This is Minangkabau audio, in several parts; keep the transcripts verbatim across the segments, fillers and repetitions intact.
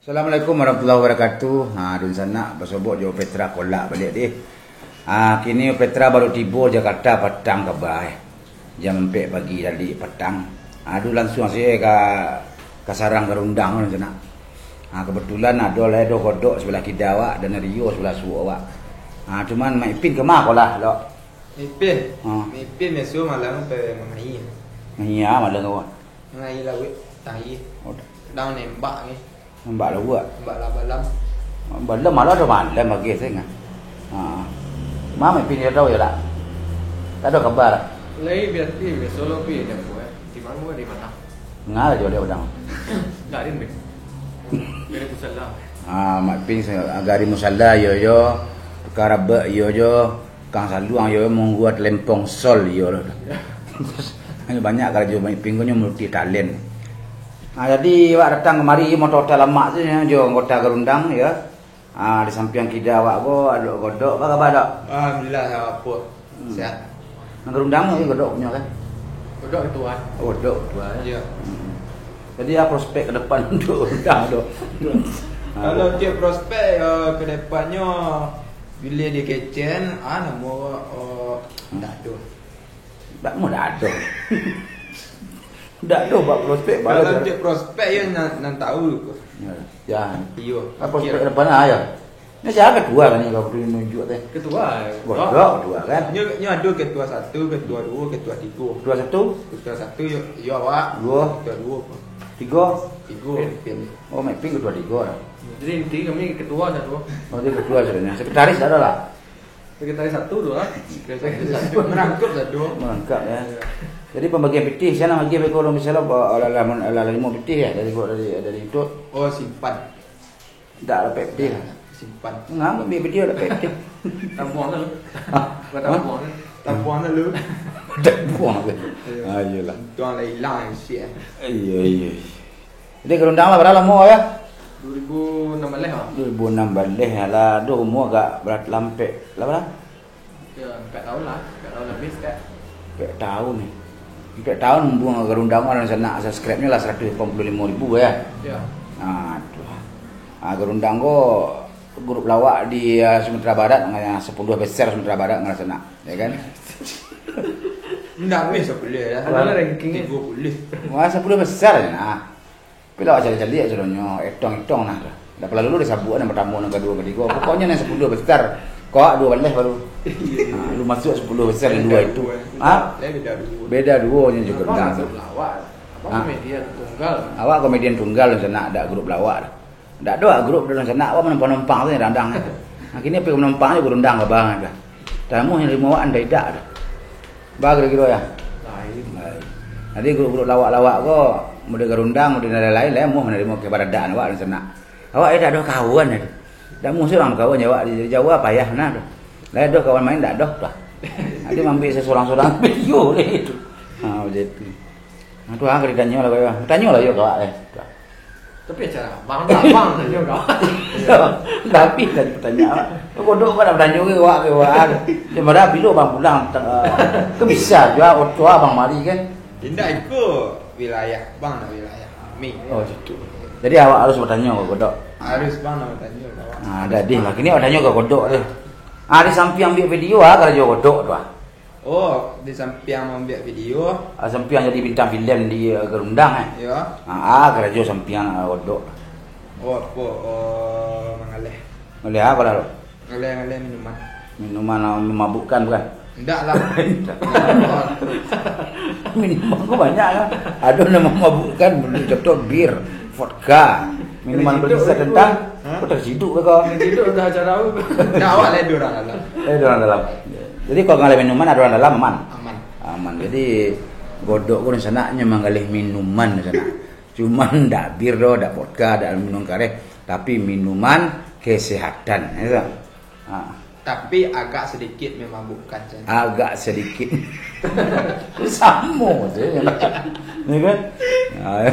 Assalamualaikum warahmatullahi wabarakatuh. Ha, dunsanak basobok jo Petra Kolak baliak deh. Ha, kini Petra baru tibo Jakarta patang kaba, eh. Jam ampek pagi tadi patang. Ha, du lansuang se ka, ka sarang garundang tu dunsanak. Ha, kebetulan ado lai doh Godok sebelah kida awak dan Rio sebelah suok awak. Ha, cuman Mak Ipin kama ko lah, Lok? Ipin? Ha. Ipin biaso malam pai mangaia. Mangaia malam ko? Mangaia lauik, tahi. Oh, dah. Kadang nembak ni. Nembak lauak. Nembak lah balam. Balam malam ado malam bagi saya ingat. Ha. Mama Ipin dia tahu ya tak? Tak ada kabar. Lai biati biaso lo pi dia ko, eh. Di mano, di mano? Ngah jo dia udang. Garin be. Garin musala. Ha, Mak Ipin se-, garin musala iyo yo. Tukar rabak iyo jo. Kang saluang yo, mangguat lempong sol yo. Banyak karajo Mak Ipin ko nyo multi talent. Ha, jadi awak datang kamari motor talamak tu nyo jo anggota garundang yo. Ha, di sampiang kida awak ko ado Godok, apo kaba, Dok? Alhamdulillah, apo? Hmm. Sehat. Nan garundang ko Godok punyo kan? Godok ketua. Oh, Godok ketua, ya? Iya. Hmm. Jadi, ah, prospek ke depan untuk garundang tu? Kalau untuk prospek, eh, ke depannyo, bila dikecek, ah, namo, eh, ndak ado. Ndak mau ndak ado. Ndak ado, bak prospek, bak Kalau ado. Untuk prospek, ya, nan, nan tahu ko. Ya. Ya. Iyo. Ah, prospek ke depan, ah, ya. Ni sia ketua kan ni, kalau boleh nunjuk teh? Ketua. Godok ketua kan? Nyo, nyo ado ketua satu, ketua duo, ketua tigo. Ketua satu? Ketua satu yo, yo awak. Duo? Ketua duo. Tigo? Tigo, Ipin. Oh, Mak Ipin ketua tigo lah. Jadi inti kami ketua satu. Oh, dia ketua sebenarnya. Sekretaris tak ada lah? Sekretaris satu tu lah. Sekretaris satu. Merangkup satu. Merangkap, ya. Ya. Jadi pembagian pitih, sia nan bagi beko kalau misalnya, ba-, alah, alah, alah, limo pitih ya dari, dari, dari itu. Oh, simpan. Ndak ada peptih. Simpan. Ngapa ambil video ada peptih? Tampuang tu. Hah? Bukan tampuang tu. Tampuang tu lu. Tampuang tu. Iya. Ah, iyalah. Tuang lah hilang isi, eh. Iya, iya. Jadi gerundang lah, berapa lama ya? Dua ribu enam belas lah. Dua ribu enam belas lah. Aduh, umur agak berat lampek. Lah, berapa? Ya, empat tahun lah. Empat tahun lebih sekarang. Empat tahun ni. Empat tahun buang garundang, dunsanak, subscribe-nyo lah seratus lapan puluh limo ribu ya. Ya. Aduh. Ah, garundang ko grup lawak di, ah, Sumatera Barat, ah, sepuluh besar Sumatera Barat, dunsanak, ya kan? Ndak habis sepuluh lah. Adalah ranking. Tiga puluh. Wah, sepuluh besar je nah. Tapi lah caliak-caliak sudahnyo, etong-etong nah tu. Dak palalu disabuik nan partamo, nan kaduo, katigo. Pokoknyo nan sapuluah besar, kok duo baleh baru. Iya, iya. Ha, lu masuak sapuluah besar di lua itu. Beda duo, eh. Ha? Beda duo. Beda duo nyo jo garundang tu. Abang masuk lawak. Abang komedian tunggal. Awak komedian tunggal, dunsanak, dak grup lawak dah. Dak ado grup dunsanak, awak manumpang-numpang tu nyo dandang. Akhirnyo pai manumpang jo garundang ka abang dah. Tamu nan narimo awak andai dak dah. Ba kiro-kiro ya? Lain. Lain. Jadi grup-grup lawak-lawak ko, model garundang, model nan lain-lain, amuah manarimo kabaradaan awak dunsanak. Awak eh dak ado kawan eh. Dak amuah surang bakawan jo awak, di Jawa payah nah tu. Lai ado kawan main, dak ado tu. Nanti maambiak surang-surang video deh itu. Ha, macam itu. Nah, tu ah, ka ditanyo lah, ka ditanyo lah yo ka awak eh. Tu ah. Tapi acara abang tu, abang tanyo kawan. Tapi tadi pertanyaan, Godok ko nak batanyo ke awak, ke awak. Cuma dah bilo abang pulang, eh, kan bisa juo oto abang mari kan. Indak iko wilayah abang, nak wilayah kami. Oh, situ. Jadi awak harus batanyo ka Godok. Harus bang nak batanyo ka awak. Ah, dah dih lah. Kini awak tanyo ka Godok deh. Ah, di sampiang buek video ah, karajo Godok tu ah. Oh, di sampiang maambiak video. Ah, sampiang jadi bintang filem di, eh, garundang, eh? Iyo. Ah, ah, karajo sampiang, ah, Godok. Oh, apo? Oh, mangaleh. Mangaleh apo lah, Dok? Mangaleh-ngaleh minuman. Minuman, ah, memabukkan, bukan? Indak lah. Minuman ko banyak lah. Ado nan memabukkan, contoh bir, vodka, minuman berkisar tentang, hah? Kau terciduk ke kau? Terciduk dah acara aku. Indak, awak lah ado urang dalam. Eh, ado urang dalam. Jadi, kalau ngaleh minuman, ado urang dalam, aman? Aman. Aman. Jadi, Godok ko dunsanaknyo manggaleh minuman dunsanak. Cuman dak bir doh, dak vodka, dak minum kareh, tapi minuman kesehatan, ya tak? Ha. Tapi agak sedikit memabukkan saja. Agak sedikit. Samo je. Ya kan? Ha,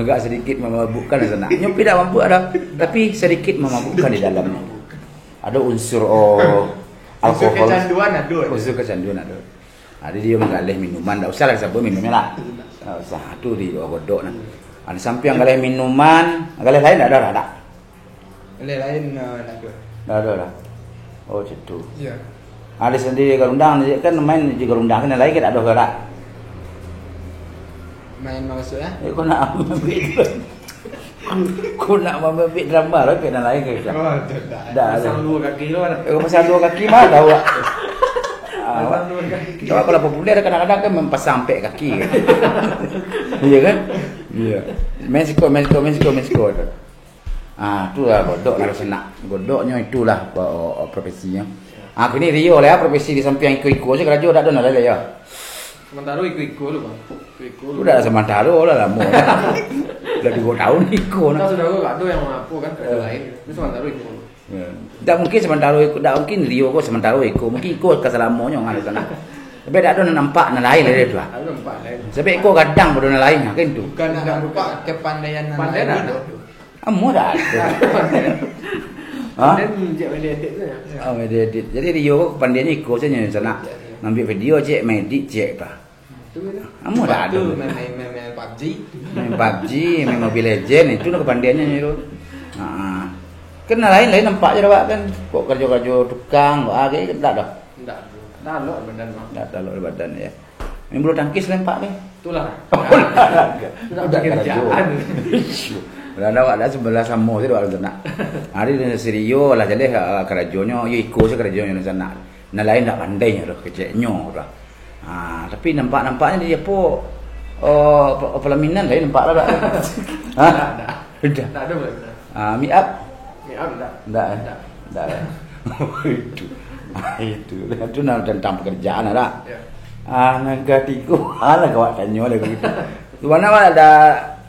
agak sedikit memabukkan di sana. Nyopi dak mampu ada, tapi sedikit memabukkan di dalamnya. Ada unsur, oh, unsur alkohol. Kecanduan ada. Unsur kecanduan ada. Jadi dia manggaleh minuman, dak usah lah disebut minumnyo lah. Dak usah, tu di Godok nah. Ah, di sampiang galeh minuman, galeh lain dak ado dah, dak? Galeh lain, eh, dak ado. Dak ado dah. Oh, macam tu. Iyo. Ah, di sandiri garundang, kan main di garundang, kan lain kan dak ado dah, dak? Main maksudnyo? Eh, kau nak ambil Kau nak mambuek drama lah, kena lain ke? Oh, tu tak. Dah, pasang dah. Dua kaki tu ada. Eh, pasang dua kaki mah tahu, Wak. Ah, pasang dua kaki. Tahu kalau populer kadang-kadang kan mempasang ampek kaki. Iya kan? Iya. Main siko, main siko, main siko, main siko tu. Ah, tu lah godok lah sanak. Godoknyo itulah, oh, oh, profesinyo. Ah, kini Rio lah ya, profesi di sampiang iko-iko sajo karajo, dak ado nan lain ya. Samantaro iko-iko tu, Bang. Iko-iko tu. Udah samantaro lah, lamo lah. Udah dua tahun iko nah. Kan sudah ado yang apo kan, kerja lain. Ini samantaro iko. Ya. Dak mungkin samantaro iko, dak mungkin Rio ko samantaro iko. Mungkin iko ka salamonyo nganu sanak. Tapi dak ado nan nampak nan lain dari tu lah. Ado nampak lain. Sampai iko gadang pado nan lain, kan tu. Bukan nak nampak kepandaian nan lain. Pandai dah. Amuah dah. Ha? Dan cek media edit tu ya. Ah, media edit. Jadi Rio ko kapandaiannyo iko sajo nyo sanak. Ya, ya. Ngambil video cek, main edit cek apa. Tu kan. Amuah dah. Lepas tu ado. Main, main, main, main PUBG. Main PUBG, main Mobile Legend, itu lah kapandaiannyo tu. Ha. Kan lain-lain nampak je dah, Wak, kan. Kok karajo-karajo tukang, kok ah, kayak gitu, tak dah. Ndak, ndak talok badan, Bang. Ndak talok badan, ya. Main bulu tangkis lempak deh. Itulah. Udah kerjaan. Udah ada awak dah sebelah samo tu awak tu nak. Hari ni si Rio lah jaleh, ah, karajonyo, yo iko se karajonyo di sanak. Nan lain ndak pandai nyo doh, keceknyo doh. Ah, tapi nampak-nampaknyo di apo, oh, pe-, pelaminan lain nampak lah dak? Ha? Ndak, ndak. Udah. Ndak ada pelaminan. Ah, meet up? Meet up ndak. Ndak, eh? Ndak. Ndak, eh? Itu. Ah, itu. Itu nah tentang pekerjaan lah. Ya. Ah, nan katigo, alah kawak tanyo lah begitu. Di mana awak ada,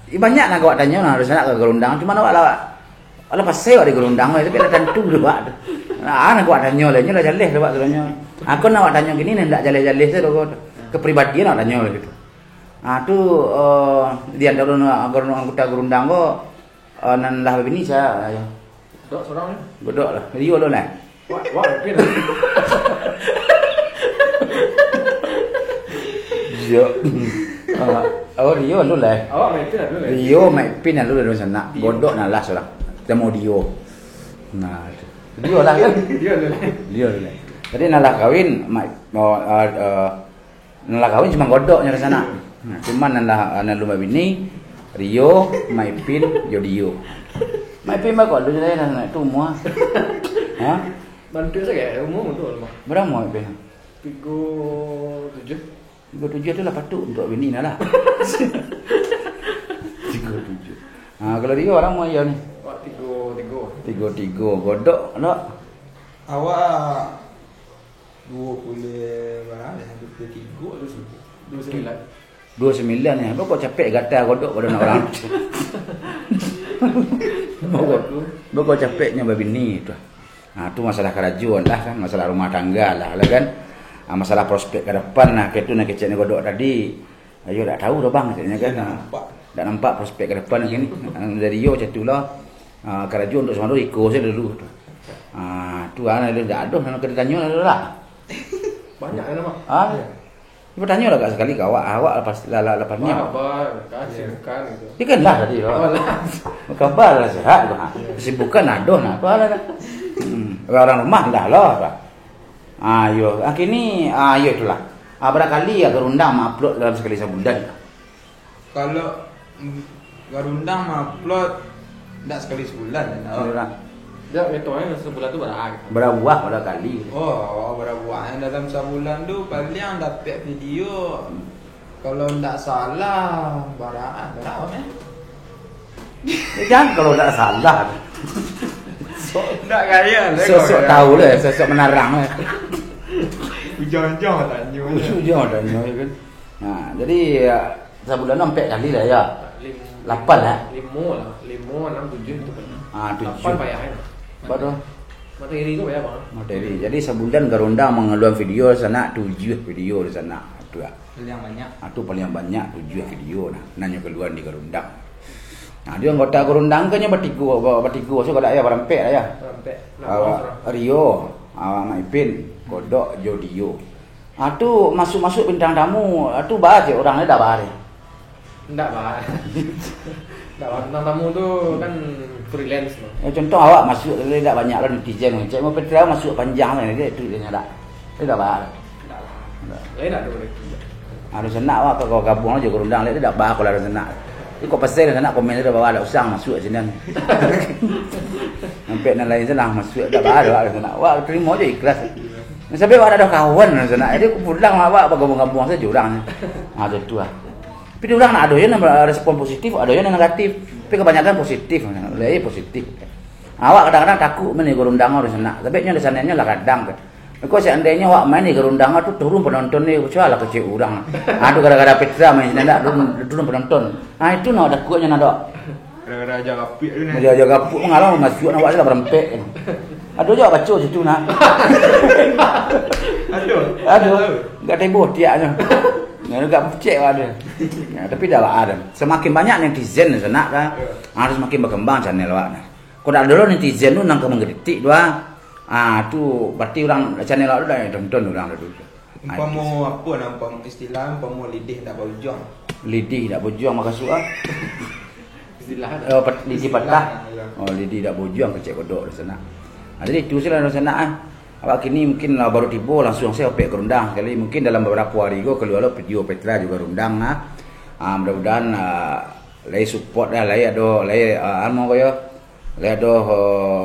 eh, banyak nan kawak tanyo nah, harus nak ka garundang. Cuma awak lah, alah pasai awak di garundang, tapi lah tantu dek awak tu. Ah, nan kawak tanyo lah, nyo lah jaleh dek awak tu nyo. Aku nak awak tanyo kini, nan ndak jaleh-jaleh tu, kepribadian awak tanyo lah gitu. Ah, tu, eh, di antaro anggota garundang ko, Ah, nan lah babini sia, ah, yo. Godok surang ni. Godok lah. Rio lo lah. Wak, wak, Pin. Yo. Ah, oh, Rio lo lah. Awak main Pin dulu lah. Rio main Pin dulu dari sanak. Rio. Godok nan lah surang. Temu Dio. Nah, tu. Dio lah kan? Dio lo lah. Dio lo lah. Tadi nan lah kawin, Mak, oh, ah, ah, Nan lah kawin cuma godoknyo di sanak. Nah, cuma nan lah, nan alun babini, Rio, Maipin, jo Dio. Maipin bagai lu jadi nan tu umua. Ha? Bantuak sajo, umua tu mah. Bara umua Maipin? Tigo tujuah. Tigo tujuah tu lah patuik untuak bini nah lah. Tigo tujuah. Ha, kalau Rio bara umua iyo ni? Awak tigo tigo. Tigo tigo. Godok, dok? Awak Duo puluah bara lah, duo puluah tigo tu sih. Duo sambilan. Duo sambilan ya. Beko capek gatal godok pado nak urang. Beko, beko capeknyo babini tu. Nah, tu masalah karajo lah kan, masalah rumah tangga lah, lah kan. Ah, masalah prospek ka depan lah, kayak tu nak kecek ni godok tadi. Ayo, dak tahu doh, Bang, katanya kan. Dak nampak. Dak nampak prospek ke depan kini. Dari yo macam tu lah. Ah, karajo untuk samado iko saja dulu. Ah, tu anak dia dak ada nak kena tanya lah. Banyak kan, Bang? Ah. Ya. Cuba tanya lah kak sekali ke awak, awak lepas lah, lah, lepas ni. Kabar, kasih bukan gitu. Dia kan lah tadi lah. Oh, lah. Kabar lah sehat tu. Ha. Kesibukan ada nah, apa lah. Hmm. Orang rumah dah lah. Ah, yo, ah, kini, ah, yo itulah. Ah, bara kali ya garundang ma-upload dalam sakali sabulan? Kalau, mm, garundang ma-upload ndak sakali sabulan, ndak. Garundang. Dia hitungnya sabulan tu bara hari? Bara buah, bara kali? Oh, bara buah. Yang dalam sabulan tu paling dapek video, kalau ndak salah, bara, bara, eh? Eh, jangan kalau ndak salah. Sok ndak kaya lah, sok, sok tahu lah, sok, sok menarang lah. Ujung-ujung tanyo. Ujung-ujung tanyo, ya kan? Nah, jadi, ya, sabulan tu ampek kali lah, ya. Lim-, lapan lah. Limo lah, limo, anam, tujuh tu pernah. Ah, tujuh. Lapan payah, ya. Apa tu? Materi tu payah, Bang. Materi. Jadi, sabulan garundang mangaluan video di sanak, tujuh video di sanak. Tu lah. Paling banyak. Ah, tu paling banyak tujuah video nah. Nan nyo kaluan di garundang. Nah, dia anggota garundang kan nyo batigo, ba-, batigo, so kada ya, barampek lah ya. Barampek. Awak Rio, awak Mak Ipin, Godok, jo Dio. Ah, tu masuk-masuk bintang tamu, ah, tu ba je urang ni dah ba je. Ndak, Pak. Ndak, Pak. Bintang tamu tu kan freelance tu. Ya, contoh awak masuk tadi, dak banyak lah netizen ngecek, mau Petra masuk panjang lah, dia tu dia nyadak. Dia dak, Pak. Ndak lah. Ndak. Lain ado lagi. Harus senak awak kalau gabung aja gerundang, dia dak, Pak, kalau harus senak. Tapi kok pasal senak komen tu dah, Pak, dak usah masuk sini. Sampai nan lain sana masuk, dak, Pak, dak, Pak, harus senak. Awak terima aja ikhlas. Sampai awak dak ada kawan lah senak. Jadi aku pulang awak bergabung-gabung saja orang. Ha, tu, tu lah. Tapi urang nak ado je nan respon positif, ado je nan negatif. Tapi kebanyakan positif, lah, eh, positif. Awak kadang-kadang takut main di gerundang urang sanak. Tapi nyo di sananyo lah kadang. Kok seandainyo awak main di gerundang tu turun penonton ni, pecah lah kecil urang. Ha, tu gara-gara Petra main sini ndak turun, turun penonton. Ha, itu nak takutnyo nak dok. Gara-gara aja gapik tu ni. Aja, aja gapik mengalau masuk nak awak sudah berempek. Aduh, jawab baco situ nak. Aduh. Aduh. Enggak tembus tiaknyo. Nah, agak pucek awak tu. Nah, tapi dah lah ada. Semakin banyak netizen sanak kan, ya, harus semakin berkembang channel awak nah. Kok dak dulu netizen tu nang ka mengkritik tu ah. Ah, tu berarti orang channel awak tu dah tonton orang dah dulu. Ah, umpamo apa nah, umpamo istilah umpamo lidih dak baujuang. Lidih dak baujuang makasuk ah. Istilah. Oh, pat-, lidih patah. Istilah, ya. Oh, lidih dak baujuang kecek kodok di sana. Ah, jadi itu salah di sana ah. Awak kini mungkin lah baru tibo, langsung saja opek gerundang sekali. Mungkin dalam beberapa hari ko keluar lo video Petra juga gerundang ah. Ah, mudah-mudahan ah, lai support lah, lai ado, lai ah, anu ko yo. Lai ado oh,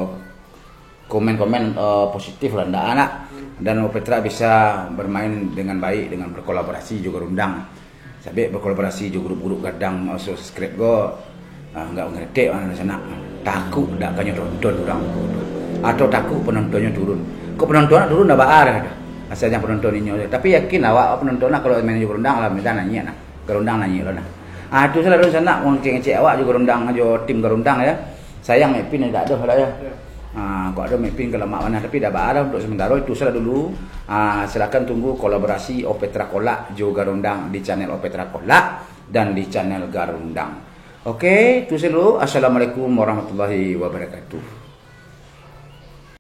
komen-komen eh, positif lah ndak anak. Dan Petra bisa bermain dengan baik dengan berkolaborasi juga gerundang. Sabik berkolaborasi jo grup-grup gadang, eh, subscribe ko, ah, nggak ngeretek orang di sana. Takut dak kanyo tonton orang tu. Atau takut penontonnya turun. Kok penonton nak turun dah baa dah. Asal jangan penonton inyo je. Tapi yakin lah awak penonton nak kalau main jo gerundang lah, minta nanya nah. Gerundang nanya lah nah. Ah, tu salah di sana, orang ngecek awak jo gerundang, jo tim gerundang ya. Sayang Mek Pin dak ado lah ya. Ya. Ah, kok ado Mek Pin ka lamak bana, tapi dah baa dah untuk sementara itu salah dulu. Ah, silakan tunggu kolaborasi Opetra Kolak jo Garundang di channel Opetra Kolak dan di channel Garundang. Oke, itu saja dulu. Assalamualaikum warahmatullahi wabarakatuh.